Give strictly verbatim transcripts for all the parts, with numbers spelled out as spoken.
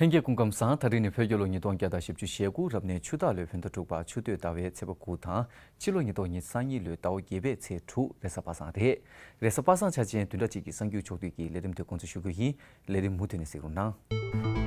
ལྷན་རྒྱས་སྐུ་ཁམས་བཟང་། ད་རིང་ནི་བོད་རྒྱལ་ལོ་ཉིས་སྟོང་བརྒྱ་དང་བཞི་བཅུ་ཞེ་དགུ་རབ་གནས་ཆུ་སྟག་ལོའི་བོད་ཟླ་དྲུག་པ་ཆུ་སྟོད་ཟླ་བའི་ཚེས་པ་དགུ་དང་། ཕྱི་ལོ་ཉིས་སྟོང་ཉི་ཤུ་རྩ་གཉིས་ལོའི་ཟླ་བ་བརྒྱད་པའི་ཚེས་དྲུག་རེས་གཟའ་པ་སངས་རེད། རེས་གཟའ་པ་སངས་འཆར་ཅན་བདུན་ཕྲག་གཅིག་གི་གསར་འགྱུར་ཕྱོགས་བསྡུས་ཀྱི་ལས་རིམ་དེ་འགོ་འཛུགས་ཞུ་རྒྱུ་ཡིན། ལས་རིམ་མུ་མཐུད་ནས་གཟིགས་རོགས་གནང་།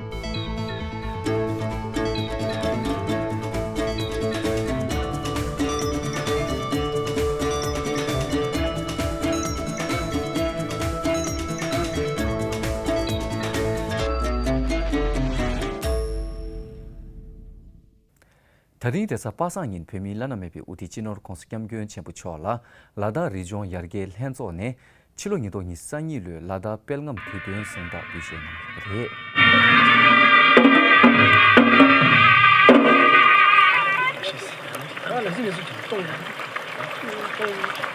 ད་རིང་རེས་གཟའ་པ་སངས་ཉིན་བོད་མིའི་བླ་ན་མེད་པའི་དབུ་ཁྲིད་སྤྱི་ནོར་༸གོང་ས་༸སྐྱབས་མགོན་ཆེན་པོ་མཆོག་ལ་ལ་དྭགས་རི་ལྗོངས་ཡར་རྒྱས་ལྷན་ཚོགས་ནས་ཕྱི་ལོ་ཉིས་སྟོང་ཉི་ཤུ་རྩ་གཉིས་ལོའི་ལ་དྭགས་དཔལ་རྔམ་དུས་སྟོན་གཟེངས་རྟགས་འབུལ་བཞེས་གནང་ཡོད་པ་རེད།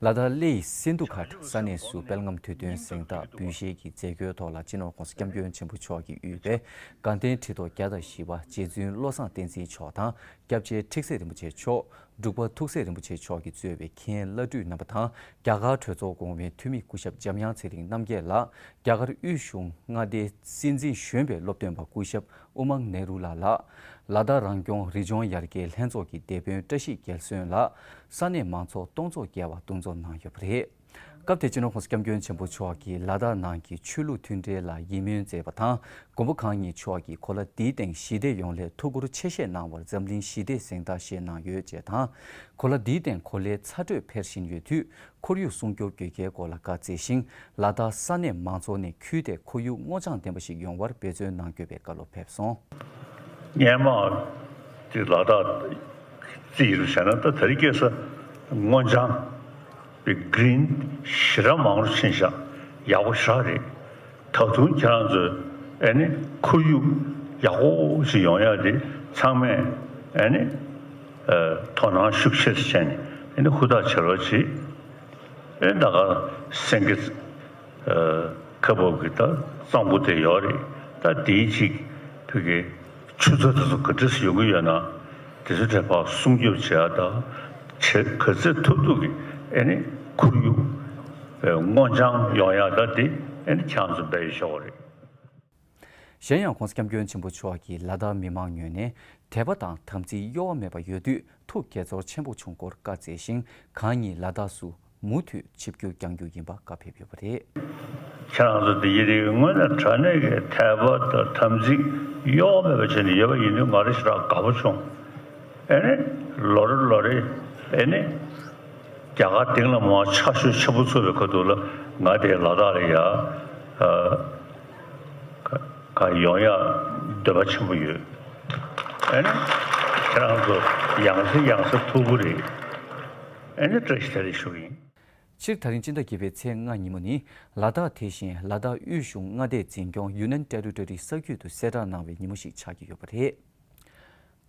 ལ་དྭགས་གླེ་ཡི་སིན་དྷུ་གྷ་ཊ་ས་གནས་སུ་དཔལ་རྔམ་དུས་སྟོན་གཟེངས་རྟགས་འབུལ་བཞེས་ཀྱི་མཛད་སྒོའི་ཐོག་ལ་སྤྱི་ནོར་༸གོང་ས་༸སྐྱབས་མགོན་ཆེན་པོ་མཆོག་གིས་དབུས་པའི་དགའ་ལྡན་ཁྲི་ཐོག་བརྒྱ་དང་བཞི་པ་རྗེ་བཙུན་བློ་བཟང་བསྟན་འཛིན་མཆོག་དང་། སྐྱབས་རྗེ་ཁྲིག་སེ་རིན་པོ་ཆེ་མཆོག་འབྲུག་པ་ཐུགས་སྲས་རིན་པོ་ཆེ་མཆོག་གིས་གཙོས་པའི་མཁན་བླ་སྤྲུལ་རྣམ་པ་དང་། རྒྱ་གར་གྲོས་ཚོགས་གོང་མའི་འཐུས་མི་སྐུ་ཞབས་འཇམ་དབྱངས་ཚེ་རིང་རྣམ་རྒྱལ་ལགས། རྒྱ་གར་དབུས་གཞུང་མངའ་སྡེའི་སྲིད་འཛིན་གཞོན་པའི་སློབ་སྟོན་པ་སྐུ་ཞབས་དབུ་མང་ནེ་རུ་ལགས་ལ། ལ་དྭགས་རང་སྐྱོང་རི་ལྗོངས་ཡར་རྒྱས་ལྷན་ཚོགས་ཀྱི་སྡེ་དཔོན་བཀྲ་ཤིས་རྒྱལ་སོན་ལགས། ས་གནས་མང་ཚོགས་སྟོང་ཚོ་བརྒལ་བ་གདུང་འཚོབ་གནང་ཡོད་པ་རེད། སྐབས་དེར་སྤྱི་ནོར་༸གོང་ས་༸སྐྱབས་མགོན་ཆེན་པོ་མཆོག་གིས་ལ་དྭགས་ནང་གི་ཆོས་ལུགས་མཐུན་འབྲེལ་ལ་ཡིད་སྨོན་མཛད་པ་དང་། མགོན་པོ་གང་ཉིད་མཆོག་གིས་གོ་ལ་འདིའི་སྟེང་ཞི་བདེ་ཡོང་སླད་ཐུགས་ཁུར་ཆེ་བཞེས་གནང་བར་འཛམ་གླིང་ཞི་བདེའི་གཟེངས་རྟགས་བཞེས་གནང་ཡོད་ཅེས་དང་། གོ་ལ་འདིའི་སྟེང་གོ་ལའི་ཚ་དྲོད་འཕེལ་བཞིན་ཡོད་དུས། ཁོར་ཡུག་སྲུང་སྐྱོབ་དགོས་གལ་སྐོར་ལ་བཀའ་སྩལ་ཞིང་། ལ་དྭགས་ས་གནས་མང་ཚོགས་ནས་ཁུལ་དེ་ཁོར་ཡུག་སྔོ་ལྗང་ལྡན་པ་ཞིག་ཡོང་བར་འབད་བརྩོན་གནང་དགོས་པའི་བཀའ་སློབ་ཕེབས་སོང་། སྔོན་མ་དེ་ལ་དྭགས་རྩིས་རུ་བྱས་ན། ད་དེ་རིང་ཁ་སང་སྔོ་ལྗང་པའི་གྷི་རིན་ཞེ་དྲག་མང་རུ་ཕྱིན་ཤག་ཡག་པོ་ཞེ་དྲག་རེད། ད་དུང་ཁྱེད་རང་ཚོས་ཨེ་ནི་ཁོར་ཡུག་ཡག་པོ་ཞིག་ཡོང་ཡག་དེ་ཚང་མས་ཨེ་ནི་ཨ་དོ་སྣང་ཤུགས་ཆེ་ཙམ་བྱས་ནས་ཨེ་ནི་ཧུར་ཐག་བྱེད་རོགས་གྱིས། ཨེ་ད་ག་སེང་གེ་ཨ་ཁ་འབབ་ཀྱི་ད་གཙང་པོ་དེ་ཡོད་རེད། ད་དེའི་ཅིག་བོད་ཀྱི་ཆུ་ཚོད་དེ་ཚོ་ག་འདྲ་སེ་ཡོང་གི་ཡོད་ན། དེ་ཚོ་དེ་ཕར་སྲུང་སྐྱོབ་བྱེད་ཡག་དང་། བྱེད་ག་ཚོད་ཐུབ་ཐུབ་ཀྱིས་ཨེ་ནི་ཁོར་ཡུག་ཨེ་སྔོ་ལྗང་ཡོང་ཡག་ད་དེ་ཨེ་ནི་ཁྱེད་རང་ཚོ་འབད་ཡོད་ཤོག་རེད། གཞན་ཡང་༸གོང་ས་༸སྐྱབས་མགོན་ཆེན་པོ་མཆོག་གིས་ལ་དྭགས་མི་མང་ངོས་ནས་དད་པ་དང་དམ་ཚིག་གཡོ་བ་མེད་པ་ཡོད་དུས་ཐུགས་དགྱེས་ཚོར་ཆེན་པོ་བྱུང་སྐོར་བཀའ་སྩལ་ཞིང་། གང་ཉིད་ལ་དྭགས་སུ་མུ་མཐུད་ཆིབས་བསྒྱུར་བསྐྱང་རྒྱུ་ཡིན་པ་བཀའ་ཕེབས་ཡོད་པ་རེད། ཁྱེད་རང་ཚོ་འདི་ཡི་རིགས་དངོས་གནས་དྲང་གནས་ཀྱི་དད་པ་དང་དམ་ཚིག་གཡོ་བ་མེད་པ་བྱས་ནས་ཡོད་པ་ཡིན་དུས་ང་རང་ཞེ་དྲག་དགའ་པོ་བྱུང་། ཨེ་ནི་ལོ་རེ་ལོ་རེ་ཨེ་ནི་རྒྱ་གར་སྟེང་ལ་མར་ཆར་ཞོད་ཆེན་པོ་ཚུགས་པའི་ཁ་ཐུག་ལ་ང་དེ་ལ་དྭགས་ལ་ཡ་ཨ་ག་ཡོང་ཡག་འདོད་པ་ཆེན་པོ་ཡོད། ཨེ་ནི་ཁྱེད་རང་ཚོ་ཡང་སེ་ཡང་སེ་ཐུག་གི་རེད། ཨེ་ནི་བཀྲ་ཤིས་བདེ་ལེགས་ཞུ་གི་ཡིན། སྤྱིར་ད་རིང་སྤྱི་ཟླ་བརྒྱད་པའི་ཚེས་ལྔ་ཉིན་མོ་ནི་ལ་དྭགས་དེ་བཞིན་ལ་དྭགས་དབུས་གཞུང་མངའ་སྡེས་འཛིན་སྐྱོང་Union Territory ས་ཁུལ་དུ་གསལ་བསྒྲགས་གནང་བའི་ཉིན་མོ་ཞིག་ཆགས་ཀྱི་ཡོད་པ་རེད།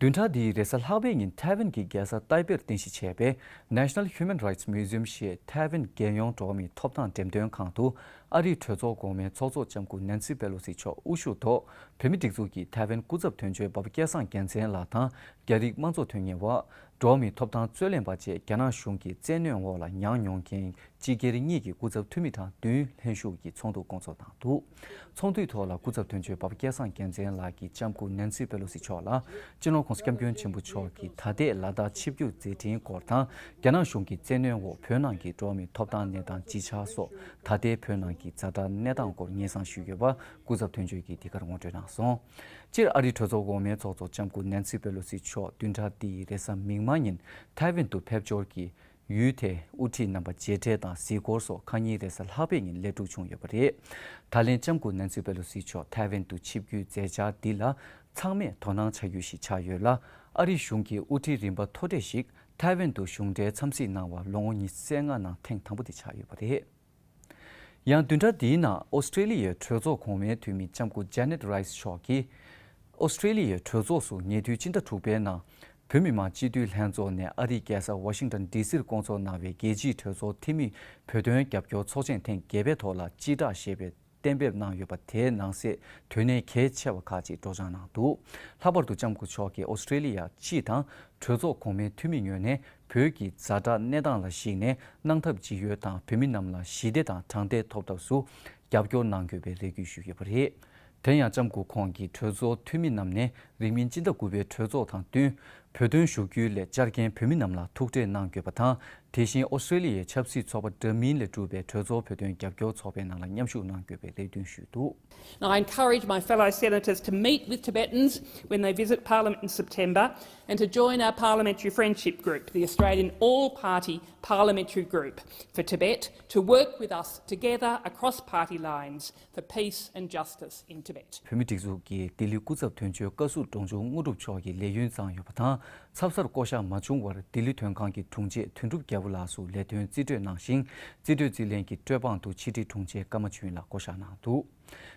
བདུན་ཕྲག་འདིའི་རེས་གཟའ་ལྷག་པའི་ཉིན་ཐའེ་ཝན་གྱི་རྒྱལ་ས་ཏའེ་པེར་རྟེན་གཞི་བྱས་པའི་National Human Rights Museum ཞེས་ཐའེ་ཝན་རྒྱལ་ཡོངས་འགྲོ་བ་མིའི་ཐོབ་ཐང་འགྲེམས་སྟོན་ཁང་དུ་ཨ་རིའི་གྲོས་ཚོགས་གོང་མའི་ཚོགས་གཙོ་ལྕམ་སྐུ་ནན་སི་པེ་ལོ་སི་མཆོག་དབུ་བཞུགས་ཐོག་བོད་མི་སྒྲིག་འཛུགས་ཀྱི་ཐའེ་ཝན་སྐུ་ཚབ་དོན་གཅོད་འབའ་པ་སྐལ་བཟང་རྒྱལ་མཚན་ལགས་དང་། རྒྱ་རིགས་དམངས་གཙོ་དོན་གཉེར་བ། འགྲོ་བ་མིའི་ཐོབ་ཐང་རྩོད་ལེན་པ་བཅས་རྒྱ་ནག་གཞུང་གི་བཙན་གནོན་འོག་ལ་མྱངས་མྱོང་མཁན་སྤྱི་སྒེར་གཉིས་ཀྱི་སྐུ་ཚབ་འཐུས་མི་གྲངས་བདུན་ལྷན་ཞུགས་ཀྱིས་ཚོགས་འདུ་སྐོང་ཚོགས་གནང་འདུག། ཚོགས་འདུའི་ཐོག་ལ་སྐུ་ཚབ་དོན་གཅོད་འབའ་པ་སྐལ་བཟང་རྒྱལ་མཚན་ལགས་ཀྱིས་ལྕམ་སྐུ་ནན་སི་པེ་ལོ་སི་མཆོག་ལ་སྤྱི་ནོར་༸གོང་ས་༸སྐྱབས་མགོན་ཆེན་པོ་མཆོག་གིས་ད་ལྟའི་ལ་དྭགས་ཆིབས་བསྒྱུར་མཛད་འཕྲིན་སྐོར་དང་། རྒྱ་ནག་གཞུང་གི་བཙན་གནོན་འོག་བོད་ནང་གི་འགྲོ་བ་མིའི་ཐོབ་ཐང་གནས་སྟངས་ཇི་ཆགས་སོགས་ད་ལྟའི་བོད་ནང་གི་ཛ་དྲག་གནས་སྟངས་སྐོར་སྙན་སེང་ཞུས་ཡོད་པ་སྐུ་ཚབ་དོན་གཅོད་ཀྱིས་འདི་གར་ངོ་སྤྲོད་གནང་སོང་། སྤྱིར་ཨ་རིའི་གྲོས་ཚོགས་འོག་མའི་ཚོགས་གཙོ་ལྕམ་སྐུ་ནན་སི་པེ་ལོ་སི་མཆོག་བདུན་ཕྲག་འདིའི་རེས་གཟའ་མིག་དམར་ཉིན་ཐའེ་ཝན་དུ་ཕེབས་འབྱོར་གྱིས། ཡུལ་དེའི་དབུ་ཁྲིད་རྣམ་པ་མཇལ་འཕྲད་དང་གཟིགས་སྐོར་སོགས་ཁ་ཉིན་རེས་གཟའ་ལྷག་པའི་ཉིན་ལས་གྲུབ་བྱུང་ཡོད་པ་རེད། ད་ལན་ལྕམ་སྐུ་ནན་སི་པེ་ལོ་སི་མཆོག་ཐའེ་ཝན་དུ་ཆིབས་བསྒྱུར་མཛད་འཆར་འདི་ལ་ཚང་མས་དོ་སྣང་བྱ་རྒྱུ་ཞིག་ཆགས་ཡོད་ལ། ཨ་རིའི་གཞུང་གི་དབུ་ཁྲིད་རིམ་པ་མཐོ་གྲས་ཤིག་ཐའེ་ཝན་དུ་གཞུང་འབྲེལ་འཚམས་གཟིགས་གནང་བ་ལོ་ངོ་ཉི་ཤུ་རྩ་ལྔ་ནང་ཐེངས་དང་པོ་དེ་ཆགས་ཡོད་པ་རེད། ཡང་བདུན་ཕྲག་འདིའི་ནང་ཨོ་སི་ཀྲེ་ལི་ཡའི་གྲོས་ཚོགས་གོང་མའི་འཐུས་མི་ལྕམ་སྐུ་ཇེ་ནེད་རའི་སི་མཆོག་གིས། ཨོ་སི་ཀྲེ་ལི་ཡའི་གྲོས་ཚོགས་སུ་ཉེ་དུས་སྤྱི་ཟླ་དྲུག་པའི་ནང་བོད་མི་མང་སྤྱི་འཐུས་ལྷན་ཚོགས་ནས་ཨ་རིའི་རྒྱལ་ས་ཝ་ཤིང་ཏོན་ཌི་སིར་བསྐོང་ཚོགས་གནང་བའི་རྒྱལ་སྤྱིའི་གྲོས་ཚོགས་འཐུས་མི་བོད་དོན་རྒྱབ་སྐྱོར་ཚོགས་ཆེན་ཐེངས་བརྒྱད་པའི་ཐོག་ལ་སྤྱི་བསྒྲགས་ཞེས་པའི་ གཏན་འབེབས་གནང་ཡོད་པ་དེའི་ནང་གསེས་དོན་གནད་གལ་ཆེ་བ་ཁག་ཅིག་སྒྲོག་སྦྱང་གནང་འདུག། ལྷག་པར་དུ་ལྕམ་སྐུ་མཆོག་གིས་ཨོ་སི་ཀྲེ་ལི་ཡ་སྤྱི་དང་གྲོས་ཚོགས་གོང་མའི་འཐུས་མི་ངོས་ནས་བོད་ཀྱི་ཛ་དྲག་གནས་སྟངས་ལ་གཞིགས་ནས་གནང་ཐབས་ཇི་ཡོད་དང་བོད་མི་རྣམས་ལ་ཞི་བདེ་དང་དྲང་བདེན་ཐོབ་ཐབས་སུ་རྒྱབ་སྐྱོར་གནང་དགོས་པའི་རེ་སྐུལ་ཞུས་ཡོད་པ་རེད། དེ་ཡང་ལྕམ་སྐུ་ཁོང་གིས་གྲོས་ཚོགས་འཐུས་མི་རྣམས་ནས་རིང་མིན་སྤྱི་ཟླ་དགུ་པའི་གྲོས་ཚོགས་དང་བསྟུན་བོད་དོན་ཞུ་སྐུལ་ལས་བཅར་མཁན་བོད་མི་རྣམས་ལ་ཐུག་འཕྲད་གནང་དགོས་པ་དང་། དེ་བཞིན་ཨོ་སི་ཀྲེ་ལི་ཡའི་ཆབ་སྲིད་ཚོགས་པ་འདྲ་མིན་ལས་གྲུབ་པའི་གྲོས་ཚོགས་བོད་དོན་རྒྱབ་སྐྱོར་ཚོགས་པའི་ནང་ལ་མཉམ་ཞུགས་གནང་དགོས་པའི་རེ་འདུན་ཞུས་འདུག། Now, I encourage my fellow senators to meet with Tibetans when they visit Parliament in September and to join our parliamentary friendship group, the Australian All Party Parliamentary Group for Tibet, to work with us together across party lines for peace and justice in Tibet. བོད་མིའི་སྒྲིག་འཛུགས་ཀྱི་ལྡི་ལི་སྐུ་ཚབ་དོན་གཅོད་བཀའ་ཟུར་འབྲོང་ཆུང་དངོས་གྲུབ་མཆོག་གིས་ལས་ཡུན་བརྩམས་ཡོད་པ་དང་། ཚབ་སར་བསྐོ་གཞག་མ་བྱུང་བར་ལྡི་ལི་དོན་ཁང་གི་དྲུང་ཆེ་དོན་གྲུབ་རྒྱལ་པོ་ལགས་སུ་ལས་དོན་རྩིས་སྤྲོད་གནང་ཞིང་། རྩིས་སྤྲོད་རྩིས་ལེན་གྱི་སྤྲོད་དཔང་དུ་ཕྱི་དྲིལ་དྲུང་ཆེ་ཀརྨ་ཆོས་དབྱིངས་ལགས་བསྐོ་གཞག་གནང་འདུག།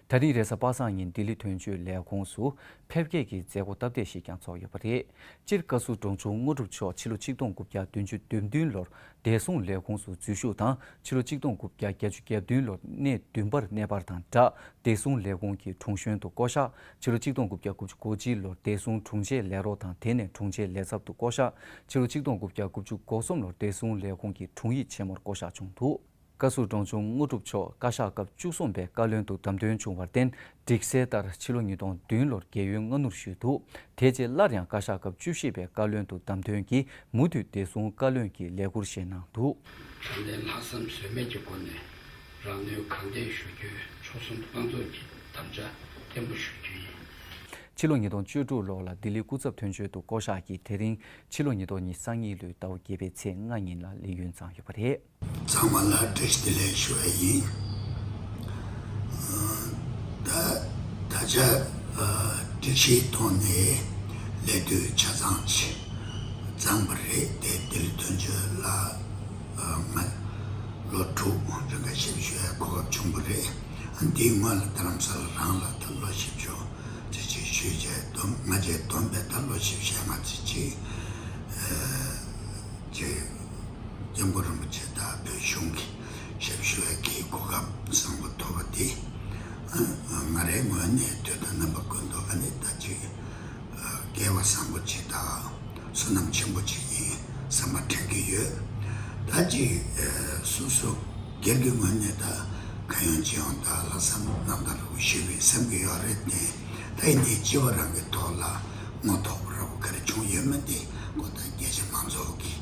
ད་རིང་རེས་གཟའ་པ་སངས་ཉིན་ལྡི་ལི་དོན་གཅོད་ལས་ཁུངས་སུ་ཕེབས་སྐྱེལ་གྱི་མཛད་སྒོ་སྟབས་བདེ་ཞིག་ཀྱང་ཚོགས་ཡོད་པ་རེད། སྤྱིར་བཀའ་ཟུར་འབྲོང་ཆུང་དངོས་གྲུབ་མཆོག་ཕྱི་ལོ་ཆིག་སྟོང་དགུ་བརྒྱ་བདུན་ཅུ་དོན་བདུན་ལོར་བདེ་སྲུང་ལས་ཁུངས་སུ་འཛུལ་ཞུགས་དང་། ཕྱི་ལོ་ཆིག་སྟོང་དགུ་བརྒྱ་བརྒྱད་ཅུ་གྱ་བདུན་ལོར་གནས་བདུན་པར་གནས་སྤར་དང་སྦྲགས་བདེ་སྲུང་ལས་ཁུངས་ཀྱི་དྲུང་གཞོན་དུ་བསྐོ་གཞག། ཕྱི་ལོ་ཆིག་སྟོང་དགུ་བརྒྱ་དགུ་བཅུ་གོ་གཅིག་ལོར་བདེ་སྲུང་དྲུང་ཆེ་ལས་རོགས་དང་དེ་ནས་དྲུང་ཆེ་ལས་ཚབ་ཏུ་བསྐོ་གཞག། ཕྱི་ལོ་ཆིག་སྟོང་དགུ་བརྒྱ་དགུ་བཅུ་གོ་གསུམ་ལོར་བདེ་སྲུང་ལས་ཁུངས་ཀྱི་དྲུང་ཡིག་ཆེན་མོར་བསྐོ་གཞག་བྱུང་འདུག། བཀའ་ཟུར་འབྲོང་ཆུང་དངོས་གྲུབ་མཆོག་བཀའ་ཤག་སྐབས་བཅུ་གསུམ་པའི་བཀའ་བློན་དུ་བདམས་ཐོན་བྱུང་བར་བརྟེན། སྒྲིག་གསལ་ལྟར་ཕྱི་ལོ་ཉིས་སྟོང་བདུན་ལོར་རྒས་ཡོལ་སྔ་སྣུར་ཞུས་འདུག། དེ་རྗེས་སླར་ཡང་བཀའ་ཤག་སྐབས་བཅུ་བཞི་པའི་བཀའ་བློན་དུ་བདམས་ཐོན་གྱིས་མུ་མཐུད་བདེ་སྲུང་བཀའ་བློན་གྱི་ལས་ཁུར་བཞེས་གནང་འདུག། དྲང་བདེན་ལྷག་བསམ་ཟོལ་མེད་ཀྱི་སྒོ་ནས་རང་ནུས་གང་ལྡན་ཞུ་རྒྱུའི་མཆོག་གསུམ་དཔང་རྟགས་ཀྱི་དམ་བཅའ་བརྟན་པོ་ཞུ་རྒྱུ་ཡིན། ཕྱི་ལོ་ཉིས་སྟོང་བཅུ་དྲུག་ལོ་ལ་ལྡི་ལི་སྐུ་ཚབ་དོན་གཅོད་དུ་བསྐོ་གཞག་གིས་དེ་རིང་ཕྱི་ལོ་ཉིས་སྟོང་ཉི་ཤུ་རྩ་གཉིས་ལོའི་ཟླ་བ་བརྒྱད་པའི་ཚེས་ལྔ་ཉིན་ལ་ལས་ཡུན་བརྩམས་ཡོད་པ་རེད། ཚང་མ་ལ་བཀྲ་ཤིས་བདེ་ལེགས་ཞུ་བ་ཡིན། ད་ད་ཆ་སྒྲིག་གཞིའི་ཐོག་ནས་ལས་དུས་ཆ་ཚང་ཅིག་བརྩམས་པ་རེད་དེ། ལྡི་ལི་དོན་གཅོད་ལ་ང་ལོ་དྲུག་རིང་ག་ཞབས་ཞུ་ཡའི་གོ་སྐབས་བྱུང་བ་རེད། འདིའི་སྔོན་ལ་རྡ་རམ་ས་ལ་རང་ལ་ད་ལོ་བཞི་བཅུ་ཙམ་ཅིག་ཞུས་རྗེས་བསྡོམས་ང་བཅས་བསྡོམས་པས་ད་ལོ་བཞི་བཅུ་ཞེ་ལྔ་ཙམ་ཅིག་ཅིག་སྐྱབས་མགོན་རིན་པོ་ཆེ་དང་བོད་གཞུང་གི་ཞབས་ཞུ་བའི་གི་གོ་སྐབས་བཟང་པོ་ཐོབ་པ་འདི་ང་རའི་ངོས་ནས་དུས་དང་རྣམ་པ་ཀུན་ཏུ་ཨ་ནི་ད་ཅིག་སྐལ་བ་བཟང་པོ་ཅིག་དང་བསོད་ནམས་ཆེན་པོ་ཅིག་ཡིན་བསམ་པ་དྲན་གྱི་ཡོད། ད་ཅིག་སོ་སོ་སྒེར་གྱི་ངོས་ནས་ད་ཁ་ཡོང་ཅི་ཡོང་ད་ལྷག་བསམ་རྣམ་དག་རུ་ཞུས་པའི་བསམ་གྱི་ཡོད་རེད་དེ། ད་ཡིན་ནའི་སྤྱི་བ་རང་གི་ཐོག་ལ་དངོས་ཐོག་ར་བ་ག་རེ་བྱུང་ཡོད་མེད་དེ་ཁོ་ད་རྒྱལ་སྤྱི་མང་ཚོགས་ཀྱིས་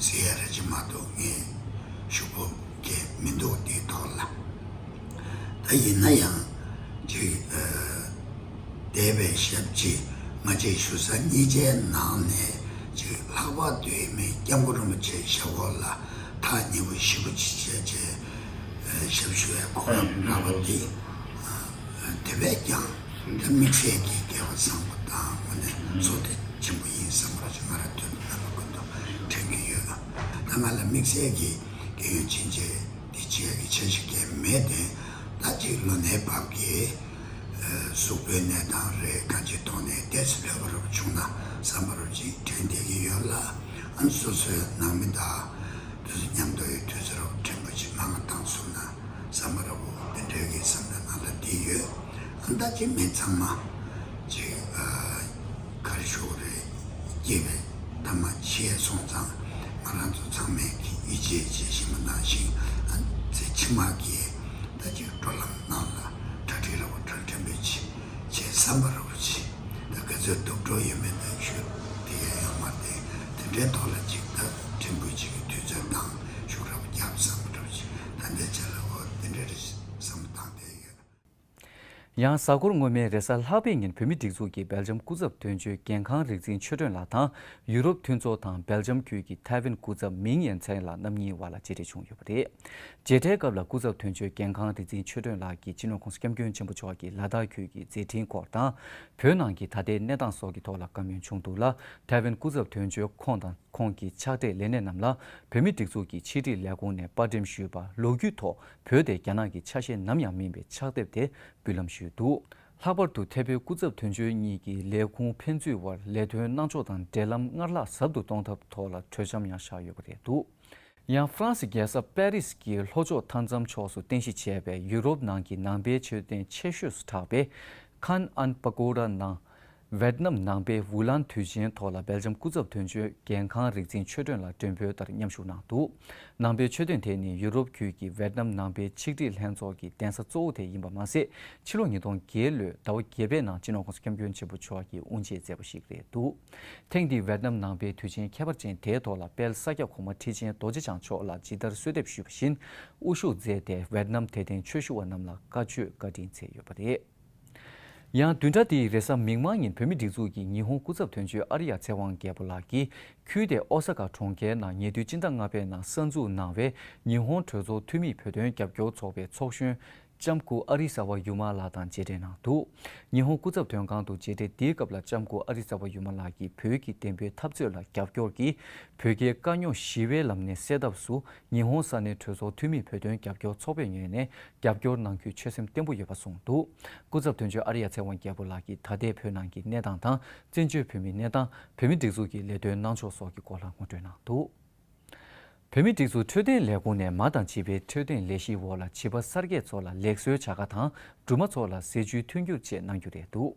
ཟེར་ཡ་རེ་ཅིག་མ་གཏོགས་ངས་ཞུ་སྤོབས་ཀྱི་མི་འདུག་དེའི་ཐོག་ལ། ད་ཡིན་ན་ཡང་ཅིག་འདས་པའི་ཞབས་ཕྱི་ང་བཅས་ཞུ་ས་གཉིས་ཆའི་ནང་ནས་ཅིག་ལྷག་པར་དུ་ཡིན་མིན་སྐྱབས་མགོན་རིན་པོ་ཆེའི་ཞབས་འོག་ལ་ཐག་ཉེ་པོ་ཞེ་པོ་ཅིག་བྱས་བྱས་ཞབས་ཞུ་བའི་གོ་སྐབས་རག་པ་འདི་དེ་བས་ཀྱང་ད་དམིགས་བསལ་གྱི་སྐལ་བ་བཟང་པོ་དང་དངོས་གནས་བསོད་བདེ་ཆེན་པོ་ཡིན་བསམ་པ་ཅིག་ང་རང་དོན་དུ་རྣམ་པ་ཀུན་ཏུ་དྲན་གྱི་ཡོད། ད་ང་ལ་དམིགས་བསལ་གྱི་རྒན་ཡོལ་ཕྱིན་ཆད་འདི་བྱེད་ཡག་གི་འཆར་གཞི་གང་མེད་དེ། ད་ཅིག་ལོ་ནའི་བབ་ཀྱི་གཟུགས་པོའི་གནས་སྟངས་རེད་གང་ཅིའི་ཐོག་ནས་ཏོག་ཙམ་ལྷོད་པ་རབ་བྱུང་ན་བསམ་པ་རབ་ཅིག་དྲན་བསྡད་ཀྱི་ཡོད་ལ། ཨ་ནི་སོ་སོའི་ནང་མི་དང་དུས་ཚོད་མཉམ་དུ་ཡོད་དུས་ཚོད་རབ་ཕྲན་བུ་ཅིག་མང་བ་བཏང་སོང་ན་བསམ་པ་རབ་འདི་འདྲའི་གི་བསམ་བློའི་ནང་ལ་བསྡད་ཡོད། ཨ་ནི་ད་ཅིག་མི་ཚང་མ་ཅིག་ག་རེ་ཞུ་དགོས་རེད། སྐྱེས་པའི་ཐ་མ་ཤི་སོང་ཙང་ང་རང་ཚོ་ཚང་མས་ཀྱི་ཡིད་ཆེས་བྱེད་བཞིན་པ་ནང་བཞིན་ཨ་ཚེ་ཕྱི་མ་གི་ད་ཅིག་འགྲོ་ལམ་ནང་ལ་གྲ་སྒྲིག་ར་བ་གྲ་ཕྲན་བུ་ཅིག་བྱེད་བསམ་པ་ར་བ་ཅིག་ད་ག་ཚོད་སྡུག་གྲོགས་ཡོད་མེད་ད་ཞུ་དེ་ཡང་ཡང་མ་བལྟས་དེ་འདྲའི་ཐོག་ལ་ཅིག་ད་ཕྲན་བུ་ཅིག་གི་དུས་ཚོད་བཏང་ཤུགས་ར་བ་རྒྱབ་བསམ་པ་ར་བ་ཅིག་ད་འདི་ཆ་ལ་འོ་དེ་འདྲའི་རེ་བསམ་བཏང་བསྡད་ཡོད། ཡང་གཟའ་འཁོར་སྔོན་མའི་རེས་གཟའ་ལྷག་པའི་ཉིན་བོད་མིའི་སྒྲིག་འཛུགས་ཀྱི་སྦེལ་ཇམ་སྐུ་ཚབ་དོན་གཅོད་རྒན་ཁང་རིག་འཛིན་ཆོས་སྒྲོན་ལགས་དང་ཡུ་རོབ་མཐུན་ཚོགས་དང་སྦེལ་ཇམ་ཁུལ་གྱི་ཐའེ་ཝན་སྐུ་ཚབ་མིང་ཡན་ཚན་ལགས་རྣམ་གཉིས་བར་ལ་མཇལ་འཕྲད་བྱུང་ཡོད་པ་རེད། མཇལ་འཕྲད་སྐབས་ལ་སྐུ་ཚབ་དོན་གཅོད་རྒན་ཁང་རིག་འཛིན་ཆོས་སྒྲོན་ལགས་ཀྱིས་སྤྱི་ནོར་༸གོང་ས་༸སྐྱབས་མགོན་ཆེན་པོ་མཆོག་གི་ལ་དྭགས་ཁུལ་གྱི་མཛད་འཕྲིན་སྐོར་དང་། བོད་ནང་གི་ད་ལྟའི་གནས་སྟངས་སོགས་ཀྱི་ཐོག་ལ་བཀའ་མོལ་བྱུང་འདུག་ལ། ཐའེ་ཝན་སྐུ་ཚབ་དོན་གཅོད་ཁོང་དང་ཁོང་གི་ཕྱག་སྦྲེལ་ལས་སྣེ་རྣམས་ལ་བོད་མིའི་སྒྲིག་འཛུགས་ཀྱི་ཕྱི་དྲིལ་ལས་ཁུངས་ནས་དཔར་འགྲེམས་ཞུས་པ་ལོ་རྒྱུས་ཐོག་བོད་དེ་རྒྱ་ནག་གི་ཆ་ཤས་ནམ་ཡང་མིན་པའི་ཕྱག་དེབ་དེ་འབུལ་ལམ་ཞུས་འདུག། ལྷག་པར་དུ་ཐའེ་ཝན་སྐུ་ཚབ་དོན་གཅོད་གཉིས་ཀྱི་ལས་ཁུངས་ཕན་ཚུན་བར་ལས་དོན་གནང་ཕྱོགས་དང་འབྲེལ་ལམ་སྔར་ལྷག་ཟབ་ཏུ་གཏོང་ཐབས་ཐོག་ལ་གྲོས་འཆམ་ཡང་བཞག་ཡོད་པ་རེད་འདུག། ཡང་ཧྥ་རན་སི་རྒྱལ་ས་པེ་རིས་ཀྱི་ལྷོ་ཕྱོགས་མཐའ་མཚམས་ཕྱོགས་སུ་རྟེན་གཞི་བྱས་པའི་ཡུ་རོབ་ནང་གི་ནང་པའི་མཆོད་རྟེན་ཆེ་ཤོས་སུ་གྲགས་པའི་ཁཱན་ཨན་པ་ཀོ་ར་ནང་། ཝེད་ནམ་ནང་པའི་ཝུ་ལན་དུས་ཆེན་ཐོག་ལ་སྦེལ་ཇམ་སྐུ་ཚབ་དོན་གཅོད་རྒན་ཁང་རིག་འཛིན་ཆོས་སྒྲོན་ལགས་མགྲོན་འབོད་ལྟར་མཉམ་ཞུགས་གནང་འདུག། ནང་པའི་མཆོད་རྟེན་དེ་ནི་ཡུ་རོབ་ཁུལ་གྱི་ཝེད་ནམ་ནང་པའི་ཆིག་སྒྲིལ་ལྷན་ཚོགས་ཀྱི་གདན་ས་གཙོ་བོ་དེ་ཡིན་པ་མ་ཟད། ཕྱི་ལོ་ཉིས་སྟོང་བརྒྱད་ལོའི་ཟླ་བ་བརྒྱད་པའི་ནང་སྤྱི་ནོར་༸གོང་ས་༸སྐྱབས་མགོན་ཆེན་པོ་མཆོག་གིས་དབུ་འབྱེད་མཛད་པ་ཞིག་རེད་འདུག། ཐེངས་འདིའི་ཝེད་ནམ་ནང་པའི་དུས་ཆེན་ཁྱད་པར་ཅན་དེའི་ཐོག་ལ་དཔལ་ས་སྐྱ་གོང་མ་ཁྲི་ཆེན་རྡོ་རྗེ་འཆང་མཆོག་ལ་ཇི་ལྟར་གསོལ་འདེབས་ཞུས་པ་བཞིན་དབུ་བཞུགས་མཛད་དེ་ཝེད་ནམ་དད་ལྡན་ཆོས་ཞུ་བ་རྣམས་ལ་བཀའ་ཆོས་བཀའ་དྲིན་སྩལ་ཡོད་པ་རེད། ཡང་བདུན་ཕྲག་འདིའི་རེས་གཟའ་མིག་དམར་ཉིན་བོད་མིའི་སྒྲིག་འཛུགས་ཀྱི་ཉི་ཧོང་སྐུ་ཚབ་དོན་གཅོད་ཨ་རི་ཡ་ཚེ་དབང་རྒྱལ་པོ་ལགས་ཀྱིས་ཁུལ་དེའི་ཨོ་ས་ཀ་གྲོང་ཁྱེར་ནང་ཉེ་དུས་སྤྱི་ཟླ་ལྔ་པའི་ནང་གསར་འཛུགས་གནང་བའི་ཉི་ཧོང་གྲོས་ཚོགས་འཐུས་མིའི་བོད་དོན་རྒྱབ་སྐྱོར་ཚོགས་པའི་ཚོགས་གཞོན་ལྕམ་སྐུ་ཨ་རི་ས་བ་ཡུ་མ་ལགས་དང་མཇལ་འཕྲད་གནང་འདུག། ཉི་ཧོང་སྐུ་ཚབ་དོན་ཁང་དུ་མཇལ་འཕྲད་འདིའི་སྐབས་ལ་ལྕམ་སྐུ་ཨ་རི་ས་བ་ཡུ་མ་ལགས་ཀྱིས་བོད་ཀྱི་བདེན་པའི་འཐབ་རྩོད་ལ་རྒྱབ་སྐྱོར་གྱིས་བོད་རྒྱའི་དཀའ་རྙོག་ཞི་བའི་ལམ་ནས་སེལ་ཐབས་སུ་ཉི་ཧོང་ས་གནས་གྲོས་ཚོགས་འཐུས་མིའི་བོད་དོན་རྒྱབ་སྐྱོར་ཚོགས་པའི་ངོས་ནས་རྒྱབ་སྐྱོར་གནང་རྒྱུའི་ཆོད་སེམས་བརྟན་པོ་ཡོད་པ་གསུངས་འདུག། སྐུ་ཚབ་དོན་གཅོད་ཨ་རི་ཡ་ཚེ་དབང་རྒྱལ་པོ་ལགས་ཀྱིས་ད་ལྟའི་བོད་ནང་གི་གནས་སྟངས་དང་བཙན་བྱོལ་བོད་མིའི་གནས་སྟངས། བོད་མིའི་སྒྲིག་འཛུགས་ཀྱི་ལས་དོན་གནང་ཕྱོགས་སོགས་ཀྱི་སྐོར་ལ་ངོ་སྤྲོད་གནང་འདུག། བོད་མིའི་སྒྲིག་འཛུགས་འཕྲོད་བསྟེན་ལས་ཁུངས་ནས་མ་དང་བྱིས་པའི་འཕྲོད་བསྟེན་ལས་གཞིའི་འོག་ལ་བྱིས་པ་གསར་སྐྱེས་ཚོ་ལ་ལེགས་གསོའི་བྱ་དགའ་དང་སྦྲུམ་མ་ཚོ་ལ་ཟས་བཅུད་མཐུན་འགྱུར་བཅས་གནང་རྒྱུ་རེད་འདུག།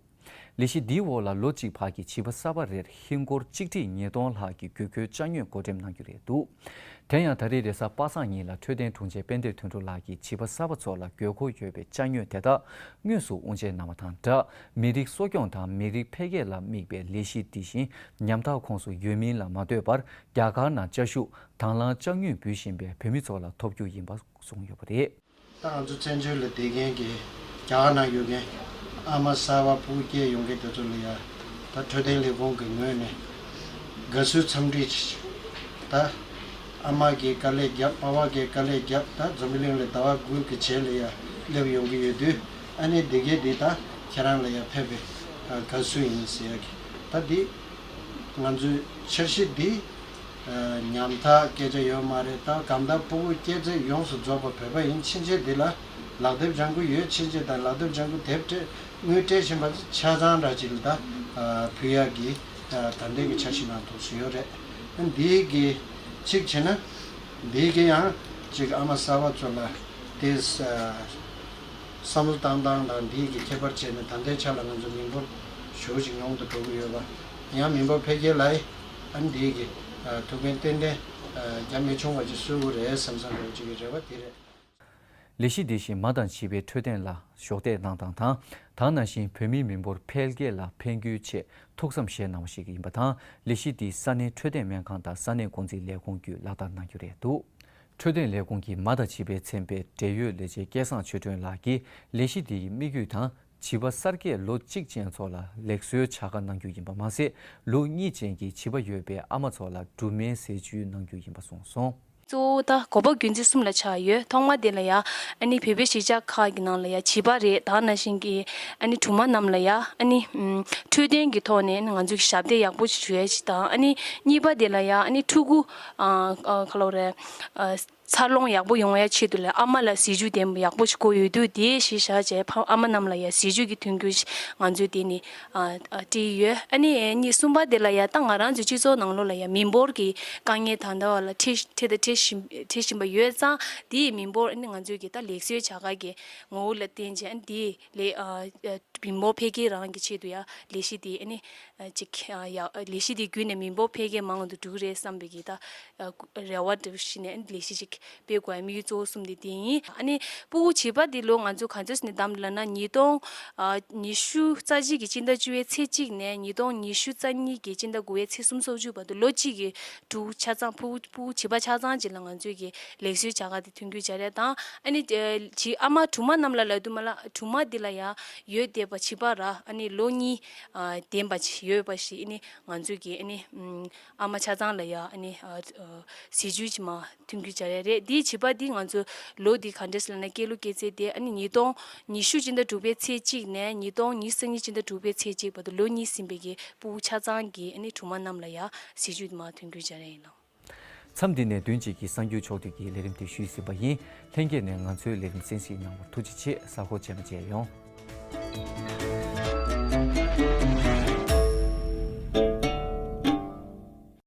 ལས་གཞི་འདིའི་འོག་ལ་ལོ་གཅིག་བར་གྱི་བྱིས་པ་གསར་པ་རེར་ཧིན་སྒོར་གཅིག་ཁྲི་ཉིས་སྟོང་ལྷག་གི་དགོས་མཁོའི་ཅ་དངོས་བགོ་འགྲེམས་གནང་རྒྱུ་རེད་འདུག། དེ་ཡང་ད་རེས་རེས་གཟའ་པ་སངས་ཉིན་ལ་འཕྲོད་བསྟེན་དྲུང་ཆེ་དཔལ་ལྡན་དོན་གྲུབ་ལགས་ཀྱིས་བྱིས་པ་གསར་པ་ཚོ་ལ་དགོས་མཁོ་ཡོད་པའི་ཅ་དངོས་དེ་དག་དངོས་སུ་དབུ་འབྱེད་གནང་བ་དང་སྦྲགས། མི་རིགས་གསོ་སྐྱོང་དང་མི་རིགས་འཕེལ་རྒྱས་ལ་དམིགས་པའི་ལས་གཞི་འདི་བཞིན་ཉམ་ཐག་ཁོངས་སུ་ཡོད་མིན་ལ་མ་ལྟོས་པར། རྒྱ་གར་ནང་བཅའ་བཞུགས་དང་བླངས་ཅ་དངོས་འབུལ་བཞིན་པའི་བོད་མི་ཚོ་ལ་ཐོབ་རྒྱུ་ཡིན་པ་གསུངས་ཡོད་པ་རེད། ད་ང་ཚོ་བཙན་བྱོལ་ལ་བསྡད་མཁན་གྱི་རྒྱ་གར་ནང་ཡོད་མཁན་ཨ་མ་གསར་པ་སྤུ་གུ་སྐྱེས་ཡོང་མཁན་དེ་ཚོ་ལ་ཡ། ད་འཕྲོད་བསྟེན་ལས་ཁུངས་ཀྱི་ངོས་ནས་དགའ་བསུའི་འཚམས་འདྲི་ཞིག། ད་ཨ་མ་གིས་དཀའ་ལས་བརྒྱབ། པ་ཕ་གིས་དཀའ་ལས་བརྒྱབ། ད་འཛམ་བུ་གླིང་ལ་ཟླ་བ་དགུ་གི་རྗེས་ལ་ཡ་སླེབས་ཡོང་གི་ཡོད་དུས། ཨ་ནི་འདི་གས་འདི་ད་ཁྱེད་རང་ལ་ཡ་ཕེབས་པའི་དགའ་བསུ་ཡིན་ཟེར་ཡ་གི། ད་འདི་ང་ཚོའི་འཆར་གཞི་འདི་ཉམ་ཐག་སྐད་ཆ་ཡོད་མ་རེད། ད་གང་ལྟར་སྤུ་གུ་སྐྱེས་ཚད་ཡོངས་སུ་རྫོགས་པ་བོད་པ་ཡིན་ཕྱིན་ཆད། འདི་ལ་ལག་དེབ་ལྗང་ཁུ་ཡོད་ཕྱིན་ཆད་དང་། ལག་དེབ་ལྗང་ཁུ་དེབ་སྤྲད་དངུལ་སྤྲད་བཞིན་པ་ཆ་ཚང་འདྲ་ཅིག་ལ་ད་ཕུལ་ཡག་གི་ད་ལྟའི་གི་འཆར་གཞི་ནང་ཐོག་སུ་ཡོད་རེད། འདི་གི་གཅིག་བྱས་ན་འདི་གི་ཡང་གཅིག་ཨ་མ་གསར་པ་ཚོ་ལ་དེ་བསམ་བློ་བཏང་སྟངས་དང་འདི་གི་ཁྱད་པར་བྱས་ནས་ད་ལྟའི་ཆ་ལ་ང་ཚོ་མི་འབོར་ཞེ་པོ་ཅིག་ཉུང་དུ་འགྲོ་གི་ཡོད་པ། ཡང་མི་འབོར་འཕེལ་རྒྱས་ལ་ཨ་ནི་འདི་གི་ཐུགས་འགན་ཏན་ཏན་རྒྱ་མི་ཆུང་བ་ཅིག་གསོ་གི་རེད་བསམ་བསམ་འདྲ་བོ་ཅིག་གི་རེ་བ་དེ་རེད། ལས་གཞི་འདི་བཞིན་མ་དང་བྱིས་པའི་འཕྲོད་བསྟེན་ལ་གཞོགས་འདེགས་གནང་སྟངས་དང་། ད་ནང་བཞིན་བོད་མིའི་མི་འབོར་འཕེལ་རྒྱས་ལ་ཕན་རྒྱུའི་ཆེད་ཐུགས་བསམ་བཞེས་གནང་བ་ཞིག་ཡིན་པ་དང་། ལས་གཞི་འདི་ས་གནས་འཕྲོད་བསྟེན་སྨན་ཁང་དང་ས་གནས་འགོ་འཛིན་ལས་ཁུངས་བརྒྱུད་ལག་བསྟར་གནང་རྒྱུ་རེད་འདུག། འཕྲོད་བསྟེན་ལས་ཁུངས་ཀྱི་མ་དང་བྱིས་པའི་ཚན་པའི་འབྲེལ་ཡོད་ལས་བྱེད་སྐལ་བཟང་ཆོས་སྒྲོན་ལགས་ཀྱིས་ལས་གཞི་འདི་ཡི་དམིགས་ཡུལ་དང་། བྱིས་པ་གསར་སྐྱེས་ལོ་གཅིག་ཅན་ཚོ་ལ་ལེགས་གསོའི་བྱ་དགའ་གནང་རྒྱུ་ཡིན་པ་མ་ཟད། ལོ་གཉིས་ཅན་གྱི་བྱིས་པ་ཡོད་པའི་ཨ་མ་ཚོ་ལ་སྦྲུམ་མའི་ཟས་བཅུད་གནང་རྒྱུ་ཡིན་པ་གསུངས་སོང་། གཙོ་བོ་ད་དགོས་པ་རྒྱུ་མཚན་གསུམ་ལ་ཆགས་ཡོད། ཐོག་མ་དེ་ལ་ཡ་ཨ་ནི་བོད་པའི་གཞིས་ཆགས་ཁག་གི་ནང་ལ་ཡ་བྱིས་པ་རེད། ད་ནང་བཞིན་གྱི་ཨ་ནི་སྦྲུམ་མ་རྣམས་ལ་ཡ་ཨ་ནི་ཨམ་འཕྲོད་བསྟེན་གྱི་ཐོག་ནས་ང་ཚོས་ཞབས་འདེགས་ཡག་པོ་ཞིག་ཞུ་ཡ་ཞིག་དང་། ཨ་ནི་གཉིས་པ་དེ་ལ་ཡ་ཨ་ནི་ཕྲུ་གུ་ཨ་ཨ་ག་ལོ་རེད་ཨ། འཚར་ལོངས་ཡག་པོ་ཡོང་བའི་ཆེད་དུ་ལ་ཨ་མ་ལ་ཟས་བཅུད་ལྡན་པ་ཡག་པོ་ཞིག་དགོས་ཡོད་དུས། དེའི་གཞི་བཞག་བྱས་ཕ་ཨ་མ་རྣམས་ལ་ཡང་ཟས་བཅུད་ཀྱི་མཐུན་འགྱུར་ང་ཚོས་དེ་ནི་ཨ་ཨ་སྤྲད་ཡོད། ཨ་ནི་གཉིས་གསུམ་པ་དེ་ལ་ཡང་ད་ང་རང་ཚོའི་སྤྱི་ཚོགས་ནང་ལོགས་ལ་ཡང་མི་འབོར་གྱི་དཀའ་ངལ་ད་ལྟ་བ་ལ་འཕྲད་འཕྲད་དང་འཕྲད་བཞིན་འཕྲད་བཞིན་པ་ཡོད་ཙང་། དེའི་མི་འབོར་ཨ་ནི་ང་ཚོས་ཀྱི་ད་ལེགས་གསོའི་བྱ་དགའ་གི་ངོ་བོ་ལ་བརྟེན་བྱས་ཨ་ནི་དེའི་ལས་ཨ་ཨ། མི་འབོར་འཕེལ་རྒྱས་རང་གི་ཆེད་དུ་ཡང་ལས་གཞི་དེ་ཨ་ནི་ཅིག་ཡ་ལས་གཞི་དེ་བརྒྱུད་ནས་མི་འབོར་འཕེལ་རྒྱས་མང་དུ་འགྲོ་གི་རེད་བསམ་པའི་གི་ད་རེ་བ་འདྲ་བོ་ཞིག་ནས་ཨ་ནི་ལས་གཞི་ཅིག་སྤེལ་དགོས་ཡ་དམིགས་ཡུལ་གཙོ་བོ་གསུམ་དེ་དེ་ཡིན། ཨ་ནི་ཕྲུ་གུ་བྱིས་པ་དེ་ལོ་ང་ཚོ་ག་ཚོད་ནས་བདམས་ལབ་ན། ཉིས་སྟོང་ཉི་ཤུ་རྩ་གཅིག་གི་སྤྱི་ཟླ་བཅུ་པའི་ཚེས་གཅིག་ནས་ཉིས་སྟོང་ཉི་ཤུ་རྩ་གཉིས་ཀྱི་སྤྱི་ཟླ་དགུ་པའི་ཚེས་སུམ་ཅུ་སོ་བརྒྱད་བར་དུ་ལོ་གཅིག་གི་ཕྲུ་གུ་ཆ་ཚང་ཕྲུ་གུ་ཕྲུ་གུ་བྱིས་པ་ཆ་ཚང་ཅིག་ལ་ང་ཚོས་ཀྱི་ལེགས་གསོའི་བྱ་དགའ་དེ་མཐུན་འགྱུར་བྱ་རེས་དང་། ཨ་ནི་ཨ་བྱིས་ཨ་མ་སྦྲུམ་མ་རྣམས་ལ་ལབ་དུས་མ་ལ་སྦྲུམ་མ་འདི་ལ་ཡང་ཡོད་བསྡད་པ་བྱིས་པ་ར་ཨ་ནི་ལོ་གཉིས་ཨ་ལྡན་པ་ཅིག་ཡོད་པ་ཞིག་ཨ་ནི་ང་ཚོས་ཀྱི་ཨ་ནི་ཨམ་ཨ་མ་ཆ་ཚང་ལ་ཡང་ཨ་ནི་ཨ་ཨ་ཟས་བཅུད་ཅིག་མ་མཐུན་འགྱུར་བྱ་ཡ་རེད། འདིའི་བྱིས་པ་འདི་ང་ཚོ་ལོ་འདི་ག་འདྲས་ལབ་ན་སྐྱེས་ལོ་སྐྱེས་ཚེས་དེ་ཨ་ནི་ཉིས་སྟོང་ཉི་ཤུ་སྤྱི་ཟླ་དྲུག་པའི་ཚེས་གཅིག་ནས་ཉིས་སྟོང་ཉི་ཤུ་རྩ་གཉིས་སྤྱི་ཟླ་དྲུག་པའི་ཚེས་གཅིག་བར་དུ་ལོ་གཉིས་ཟིན་པའི་གི་ཕྲུ་གུ་ཆ་ཚང་གི་ཨ་ནི་སྦྲུམ་མ་རྣམས་ལ་ཡང་ཟས་བཅུད་མ་མཐུན་འགྱུར་བྱ་ཡ་ཡིན་ནོ། མཚམས་འདི་ནས་བདུན་གཅིག་གི་གསར་འགྱུར་ཕྱོགས་བསྡུས་ཀྱི་ལས་རིམ་དེ་ཞུས་ཟིན་པ་ཡིན། ལྷན་རྒྱས་ནས་ང་ཚོའི་ལས་རིམ་གསན་གཟིགས་གནང་བར་ཐུགས་རྗེ་ཆེ། གཟའ་འཁོར་རྗེས་མ་མཇལ་ཡོང་།